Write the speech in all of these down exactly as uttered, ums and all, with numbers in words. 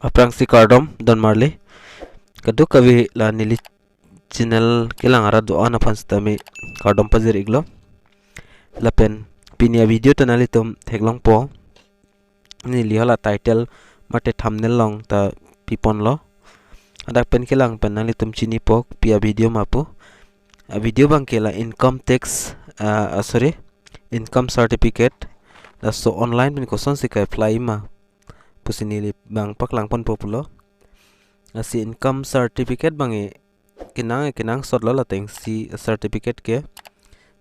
Aphrangsi kardom don marli. Kadokave la neli channel kelang arat do-an aphan sitame kardom pajir iklo. Lapen pini a-video ta nanglitum theklongpo. Neli hala title mate thumbnail along ta piponlo. Hadak pen kelang pen nanglitum chinipo pi a-video ma pu. A-video abangke la income tax, ah, ah, sorry, income certificate. Laso online pen kosonsi ka-apply ma pusi neli abang paklangponpo pulo. Lasi income certificate abangke kenang, kenangsotlo la atengsi certificate ke.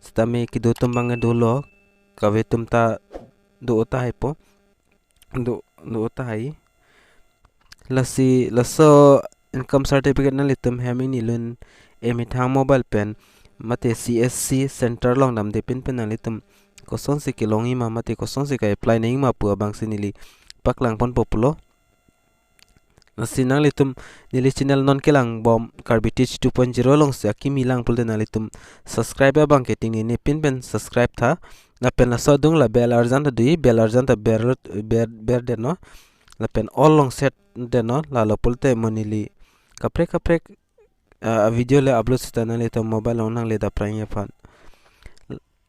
Sitame kedo atum abangke dolo, kave atum ta do tahaipo. Do, do tahai. Lasi laso income certificate nanglitum hem ingnilun emethang mobile pen mate C S C center along damde pin pen nanglitum kosonsi kelongji ma mate kosonsi ka-apply nangji ma pu abangsi neli paklangponpo pulo. Lasi nanglitum neli channel non kelangbom Karbi Teach two point zero alongsi akimi lang pulote nanglitum subscribe abangke tingnine pin pen subscribe tha. Lapen laso adung la bell arjan ta do, bell arjan ta ber, ber, berdetnon. Lapen all along set detnon, lalo pulote mo neli kaprek kaprek, ah, video le upload sita nanglitum mobile along nangle dapprangji aphan.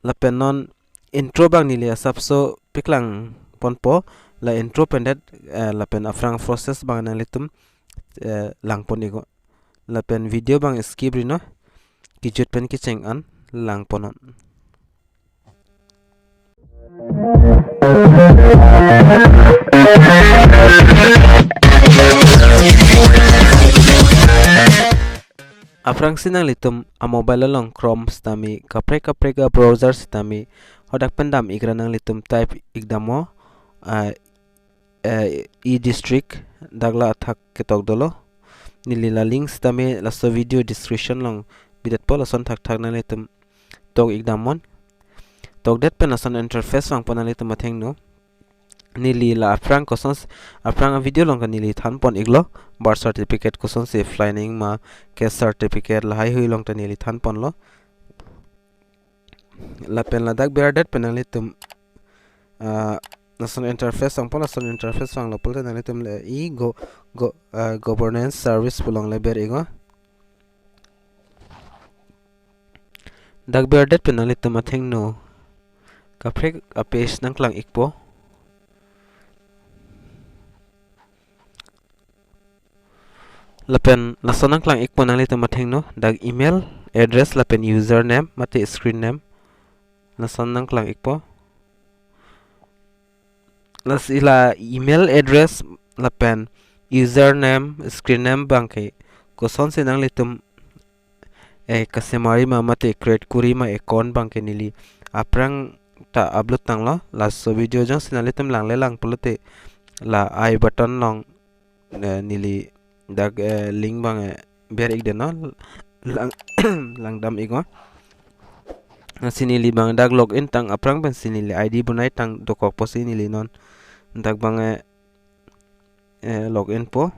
Lapen non intro abang neli asapso paklangponpo, la intro pen det, eh, lapen aphrang process abang nanglitum, eh, langpon iknon. Lapen video abang skip rinon, kejut pen kecheng an langponnon. Aphrangsi nanglitum a-mobile along Chrome sitame kaprek kaprek a-browser sitame hadak pen dam ikra nanglitum type ik damnon, ah, eh, e-district, dak la athak ketok dolo. Neli la link sitame laso video description along bidetpo, lason thakthak nanglitum tok ik damnon. Tokdet pen lason interface vangpo nanglitum athengno. Neli la aphrang kosonsi, aphrang a-video along ta neli thanpon iklo, birth certificate kosonsi apply nangji ma, caste certificate lahai hui along ta neli thanponlo. Lapen ladak berdet pen nanglitum, ah, lason interface vangpo, lason interface vanglo pulote nanglitum le e-go-, go-, ah, governance service pu along le ber iknon. Dak berdet pen nanglitum athengno kaprek a-page nangklang ikpo. Lapen lason nangklang ikpo nanglitum athengno, dak email address lapen username mate screen name, lason nangklang ikpo. Lasi la email address lapen username, screen name abangke kosonsi nanglitum, eh, kasemarji ma mate create korji ma account abangke neli aphrang ta upload tanglo. Laso video jongsi nanglitum langle lang pulote la I button along, eh, neli dak, eh, link abang, eh, ber ikdetnon, lang, langdam iknon. Lasi neli abang dak login tang aphrang pensi neli I D bonai tang dokok pusi neli non dak abang, eh, eh, login po.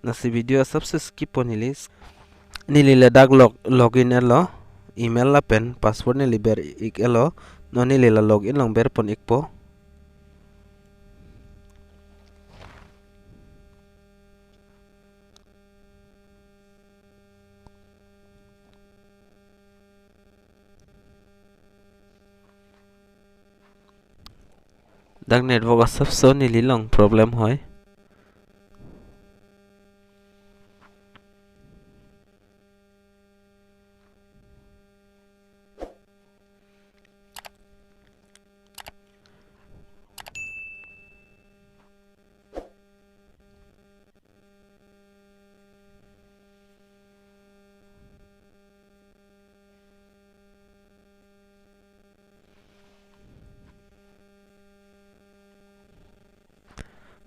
Lasi video asapso skip pon neli. Neli ladak log, login etlo. Email lapen password neli ber ik etlo. Non neli la login along berpon ikpo. Dak network asapso neli along problem hoi.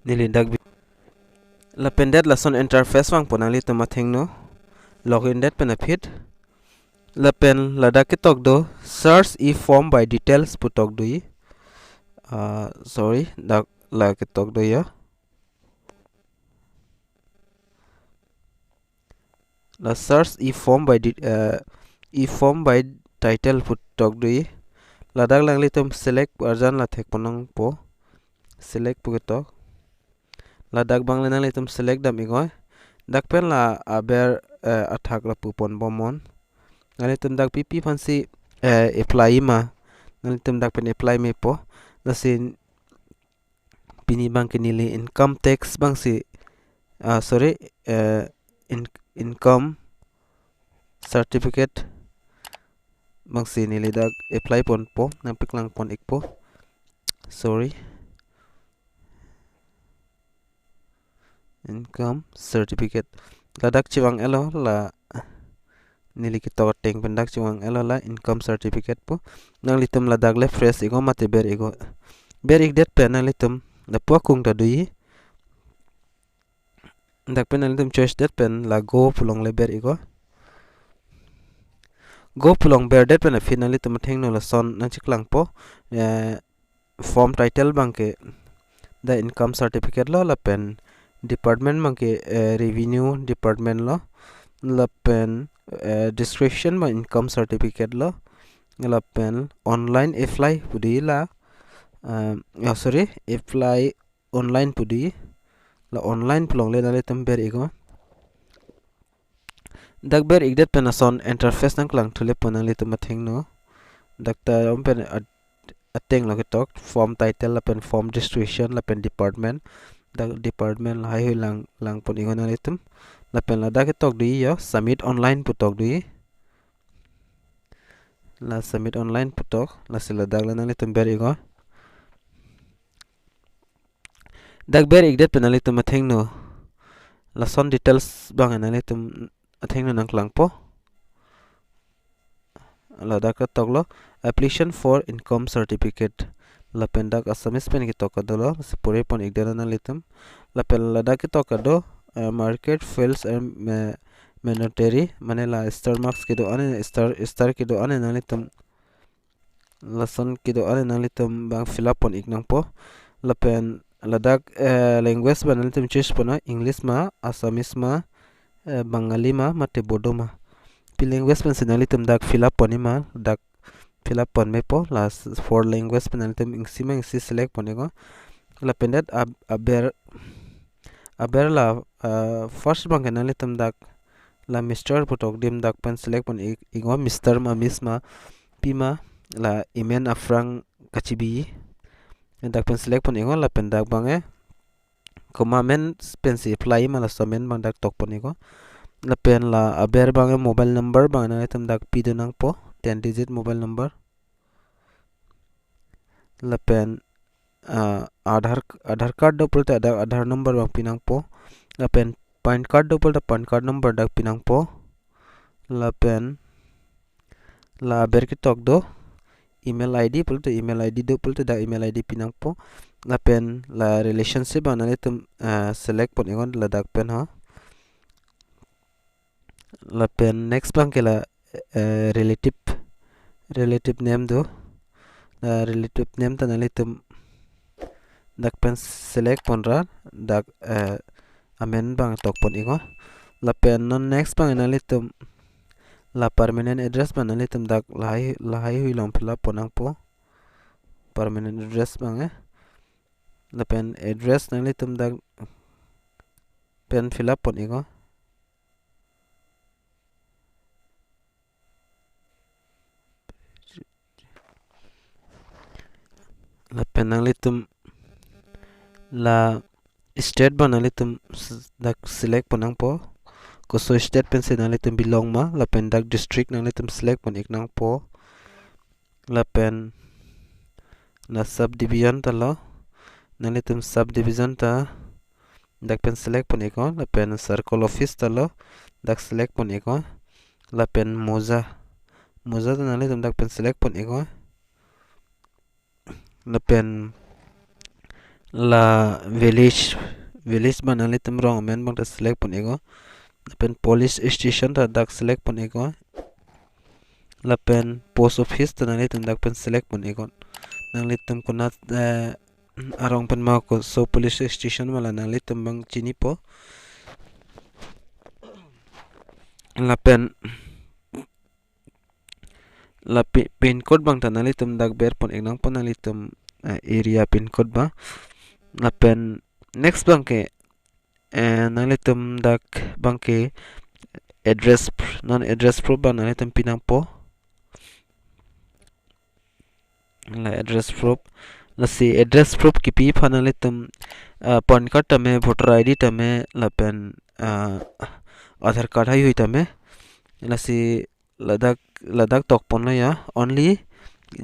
Neli dak bi-, lapen det lason interface vangpo nanglitum athengno. Login det pen aphi. Lapen ladak ketok do search e-form by details pu tok do-i. Ah, sorry, dak la ketok do ya. La search e-form by de-, eh, e-form by title pu tok do-i. Ladak nanglitum select arjan la thekpon nangpo. Select pu ketok. Ladak abang le nanglitum select dam iknon. Dak pen la aber, eh, athak lapu pon bomnon. Nanglitum dak pipi aphansi, eh, apply ma, nanglitum dak pen apply mepo. Lasi pini abangke neli income tax abangsi, ah, sorry, eh, in-, income certificate abangsi neli dak apply ponpo, nangpaklang pon ikpo. Sorry. Income certificate. Ladak chevang-etlo la neli ketok ateng pen dak chevang-etlo la income certificate pu. Nanglitum ladak le fresh iknon mate ber iknon. Ber ikdet pen nanglitum lapu akung ta doji. Dak pen nanglitum choice det pen la go pu along le ber iknon. Go pu along berdet pen aphi nanglitum athengno lason nangcheklangpo. Eh, form title abangke dak income certificate lo, lapen department abangke, eh, revenue department lo, lapen, eh, description abang income certificate lo, lapen online apply pu doji la, eh, oh, sorry, apply online pu doji. La online pu along le nanglitum ber iknon. Dak ber ikdet pen lason interface nangklang thulepo nanglitum athengno. Dak ta om pen at-, ateng lo ketok, form title lapen form description lapen department. Dak department lahaihui lang, lang pon iknon nanglitum. Lapen ladak ketok doji yo, submit online pu tok doji. La submit online pu tok, lasi ladak le nanglitum ber iknon. Dak ber ikdet pen nanglitum athengno lason details abang nanglitum athengno nangklangpo. Ladak ketok lo, application for income certificate. Lapen dak Assamese pen ketok kadolo, si pore pon ikdet nanglitum. Lapen ladak ketok kado, eh, market fails and ma-, mandatory, mane la star marks kedo-an, star, star kedo-an nanglitum, lason kedo-an nanglitum abang fill up pon ik nangpo. Lapen ladak, eh, language abang nanglitum choose ponnon, English ma, Assamese ma, eh, Bengali ma, mate Bodo ma. Pi language pensi nanglitum dak fill up ponji ma, dak fill up pon mepo, la s-, four language pen nanglitum isi ma isi select pon iknon. Lapen det ab-, aber, aber la, ah, first abangke nanglitum dak la Mister pu tok adim dak pen select pon ik-, iknon, Mister ma, Miss ma, pi ma, la amen aphrang kachebi. Dak pen select pon iknon, lapen dak abangke komat amen pensi apply ma, laso amen abang dak tok pon iknon. Lapen la aber abangke mobile number abang nanglitum dak pido nangpo, ten digit mobile number. Lapen, ah, Aadhaar, Aadhaar card do pulote dak Aadhaar number abang pi nangpo. Lapen PAN card do pulote PAN card number dak pi nangpo. Lapen la aber ketok do, email I D pulote email I D do pulote dak email I D pi nangpo. Lapen la relationship abang nanglitum, ah, select pon iknon ladak pen ho. Lapen next abangke la, eh, relative, relative name do. La relative name ta nanglitum dak pen select pon ra dak, eh, amen abang tok pon iknon. Lapen non next abang nanglitum la permanent address abang nanglitum dak lahai, lahaihui along fill up pon nangpo. Permanent address abang, eh. Lapen address nanglitum dak pen fill up pon iknon. Lapen nanglitum la state abang nanglitum s-, dak select pon nangpo. Koso state pensi nanglitum belong ma, lapen dak district nanglitum select pon ik nangpo. Lapen la subdivision ta lo, nanglitum subdivision ta dak pen select pon iknon, lapen circle office ta lo, dak select pon iknon, lapen moza, moza ta nanglitum dak pen select pon iknon, lapen la village, village abang nanglitum rong amen abang ta select pon iknon, lapen police station ta dak select pon iknon, lapen post office ta nanglitum dak pen select pon iknon. Nanglitum konat, eh, arong pen ma, koso police station ma la nanglitum abang chinipo. Lapen la pi-, pin code abang ta nanglitum dak ber pon ik nangpo nanglitum, eh, area pin code abang. Lapen next abangke eh, nanglitum dak abangke address pr-, non address proof abang nanglitum pinangpo. La address proof. Lasi address proof kipi aphan nanglitum, ah, PAN card tame, voter I D tame, lapen, ah, Aadhaar card haihui tame. Lasi ladak, ladak tokponlo ya. Only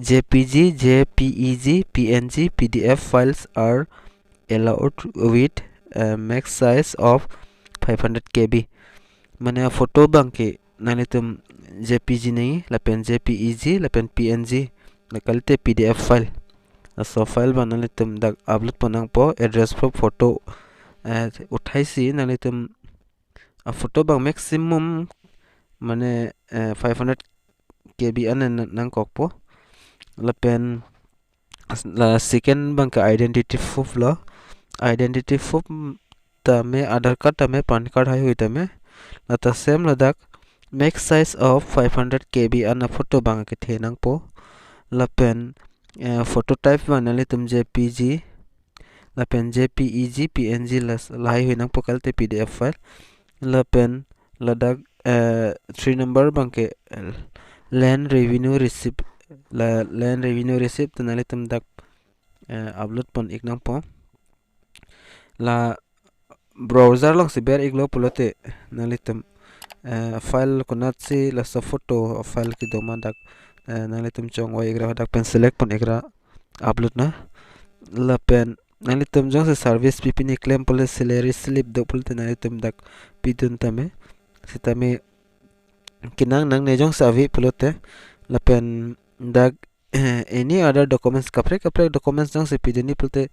J P G, J P E G, P N G, P D F files are allowed with, uh, max size of five hundred K B. Mane a photo abangke nanglitum J P G nangji, lapen J P E G, lapen P N G, la kalite P D F file. Laso file abang nanglitum dak upload pon nangpo, address proof, photo, eh, uthai si nanglitum a photo abang maximum mane, eh, five hundred K B an nang-, nangkokpo. Lapen as-, la second abangke identity proof lo. Identity proof tame, Aadhaar card tame, PAN card haihui tame. Lata same ladak max size of five hundred K B an a photo abang kethe nangpo. Lapen, eh, photo type abang nanglitum J P G, lapen J P E G, P N G las-, lahaihui nangpo, kalite P D F file. Lapen ladak, eh, three number abangke, eh, land revenue receipt. La land revenue receipt ta nanglitum dak, eh, upload pon ik nangpo. La browser alongsi ber iklo pulote nanglitum, eh, file konatsi laso photo file kedo ma dak, eh, nanglitum chongvoi ikra, dak pen select pon ikra, upload non. Lapen nanglitum jongsi service pipi ni klem pulote, salary slip do pulote nanglitum dak pidun tame. Sitame kenang nangne jongsi ave pulote. Lapen dak, eh, any other documents, kaprek kaprek documents jongsi pidunji pulote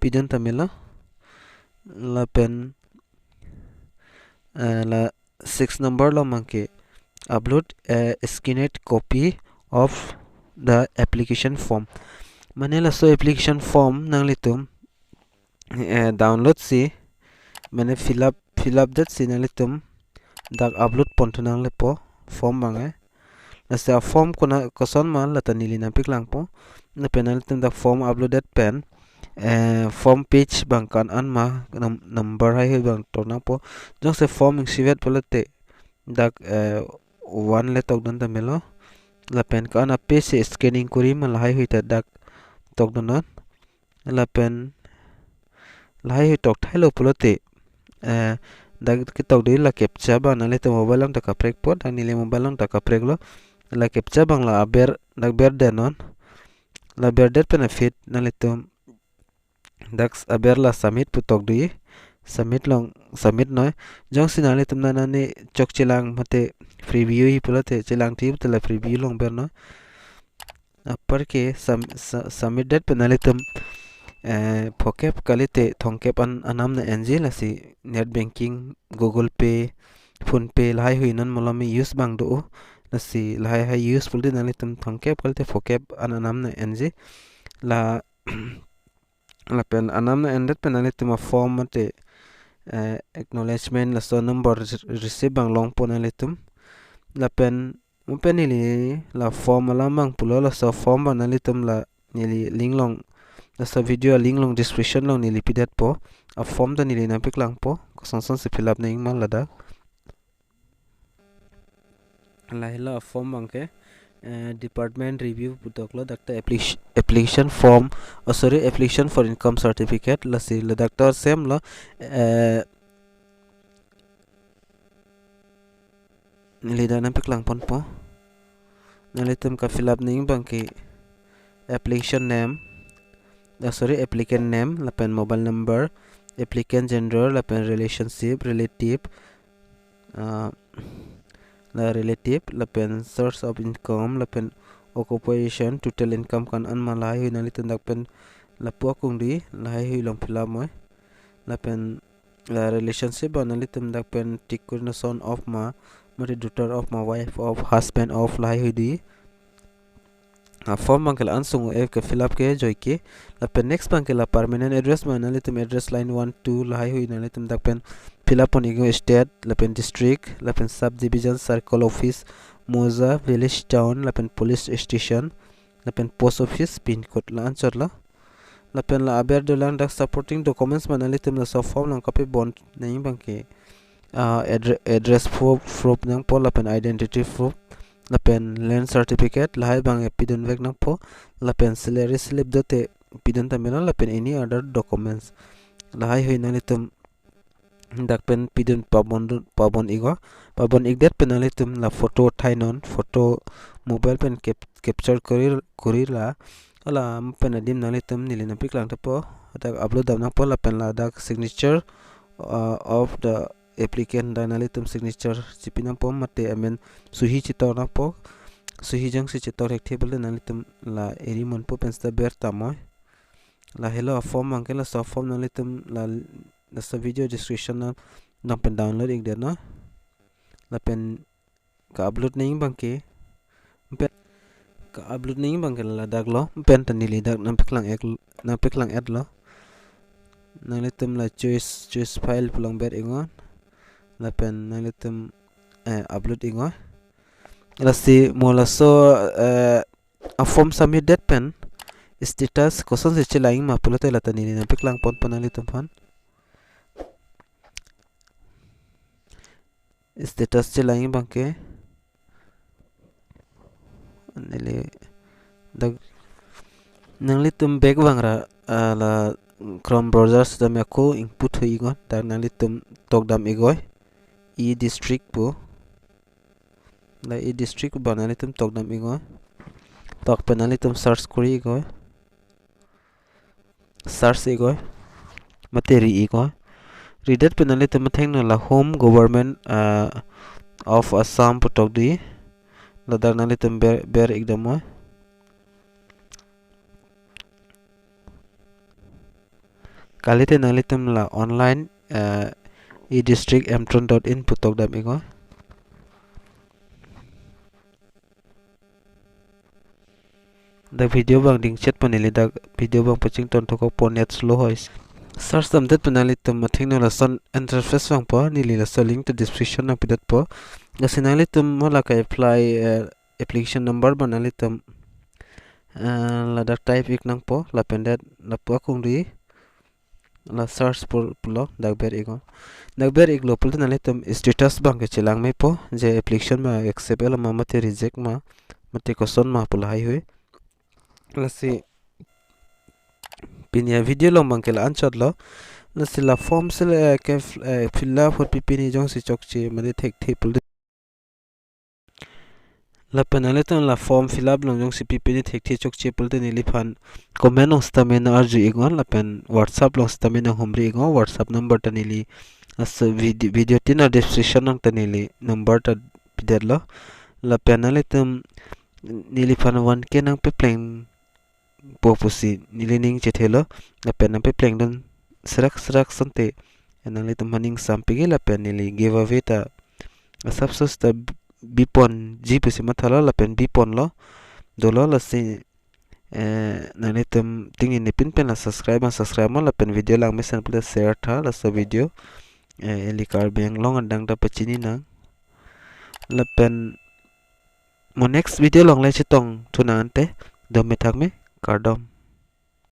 pidun tame lo. Lapen, eh, la six number lo abangke upload a scanned copy of the application form. Mane laso application form nanglitum, eh, download si, mane fill up, fill up det si nanglitum dak upload ponthu nanglepo form abang, eh. Lasi a form kona koson ma lata neli nangpaklangpo. Lapen nanglitum dak form upload det pen, eh, form page abang ko-an an ma, num-, number haihui abang tok nangpo. Jongsi form ing sivet pulote dak, eh, one le tokdun tame lo. Lapen ko-an a page si scanning kori ma lahaihui ta dak tokdun non. Lapen lahaihui tokthai lo pulote, eh, dak ketok do la captcha abang nanglitum mobile along ta kaprekpo, dak neli mobile along ta kaprek lo. La captcha abang la aber, dak berdet non. La berdet pen aphi nanglitum dak aber la submit pu tok do, submit along, submit non. Jongsi nanglitum nangne chokchelang mate preview ji pulote, chelangthu pulote la preview along ber non. Apar ke sum-, su-, submit det pen nanglitum, eh, phokep kalite thomkep an anam nang-enji, lasi net banking, Google Pay, PhonePe lahaihui non malom use abang do. Lasi lahai hai use pulote nanglitum thomkep kalite phokep an anam nang-enji. La lapen anam nang-endet pen nanglitum a form mate, eh, acknowledgement laso number re-, receipt abang longpo nanglitum. Lapen mo pen neli la form alam abang pulo, laso form abang nanglitum la neli link along, laso video a link along description along neli pidetpo. A form ta neli nangpaklangpo, koson son si fill up nangji ma ladak. Lahelo a form abangke, eh, department review pu tok lo, dak ta applic-, application form, oh sorry, application for income certificate, lasi ladak ta same lo, eh, neli dak nangpaklang ponpo. Nanglitum ka fill up nangji abangke application name, ah, sorry, applicant name, lapen mobile number, applicant gender, lapen relationship, relative, ah, la relative, lapen source of income, lapen occupation, total income ko-an an ma lahaihui nanglitum dak pen lapu akung di lahaihui along fill up moi. Lapen la relationship abang nanglitum dak pen tick kori non, son of ma, mate daughter of ma, wife of, husband of lahaihui di. A form abangke la-an sung-o, eh, ke fill up ke joike. Lapen next abangke la permanent address ma, nanglitum address line one, two lahaihui nanglitum dak pen fill up pon iknon, state, lapen district, lapen subdivision, circle office, mouza, village, town, lapen police station, lapen post office, pin code la-anchot lo. Lapen la aber dolang dak supporting documents ma nanglitum laso form along kapebon nangji abangke, ah, addre-, address proof, proof nangpo lapen identity proof lapen land certificate lahai abang pidun vek nangpo lapen salary slip dote pidun tame lo lapen any other documents. Lahai hui nanglitum dak pen pidun pabon dun, pabon iknon, pabon ikdet pen nanglitum la photo thainon, photo mobile pen cap-, capture kori, kori la, hala pen adim nanglitum neli nangpaklang thepo, dak upload dam nangpo lapen ladak signature, uh, of the applicant dak nanglitum signature chipi nangpo mate amen suhi chetok nangpo, suhi jongsi chetok thekthe pulote nanglitum la eri monpo pen seta ber tamoi. Lahelo a form abangke, laso form nanglitum la, laso video description along pen download ikdet non. Lapen ka-upload nangji abangke, pen ka-upload nangji abangke ladak lo, pen ta neli dak nangpaklang ek, nangpaklang-et lo. Nanglitum la choose, choose file pu along ber iknon. Lapen nanglitum, eh, upload iknon. Lasi mo laso, eh, a form submit det pen status kosonsi chelangji ma pulote lata neli nangpaklang ponpo nanglitum aphan. Status chelangji abangke neli dak nanglitum back vangra, ah, la Chrome browser sitame ako input hui iknon, dak nanglitum tokdam iknon, e-district pu. La e-district abang nanglitum tokdam iknon. Tok pen nanglitum search kori iknon. Search iknon. Mate ri iknon. Ridet pen nanglitum athengno la Home Government, ah, of Assam pu tokdun. Ladak nanglitum ber, ber ikdam iknon. Kalite nanglitum la online, eh, e-district emtron dot in pu tokdam iknon. Dak video abang dingchet pon neli, dak video abang pachington thokok pon, net slow hoi. Search damdet pen nanglitum athengno lason interface vangpo, neli laso link ta description along pidetpo. Lasi nanglitum mo la ka-apply, eh, application number abang nanglitum, eh, ladak type ik nangpo, lapen det lapu akongri la search pu, pulo, dak ber iknon. Dak ber iklo pulote nanglitum status abangke chelang mepo, je application ma accept lo ma mate reject ma, mate koson ma pu lahai hui. Lasi pini a video along abangke la-anchot lo. Lasi la form sele, eh, ke, eh, fill up ahut pipine jongsi chokche mane thekthe pulote, lapen nanglitum la form fill up along jongsi pipine thekthe chokche pulote neliphan comment along sitame nang-arju iknon, lapen WhatsApp along sitame nanghumri iknon. WhatsApp number ta neli laso video, video tin a description along ta neli number ta pidetlo. Lapen nanglitum neliphan one K nangpeplengpo pusi neli ning chethelo, lapen nangpeplengdun serak serak asonte nanglitum aphan ning sampikji, lapen neli giveaway ta asapso seta biponji pusi mathalo, lapen biponlo, dolo. Lasi, eh, nanglitum tingni pinpen la subscribe ma subscribe non, lapen video langmesen pulote share tha laso video, eh, ili Karbi Anglong adang ta pachini nang. Lapen mo next video along le chetongthu nang ante, dome thakme, kardom.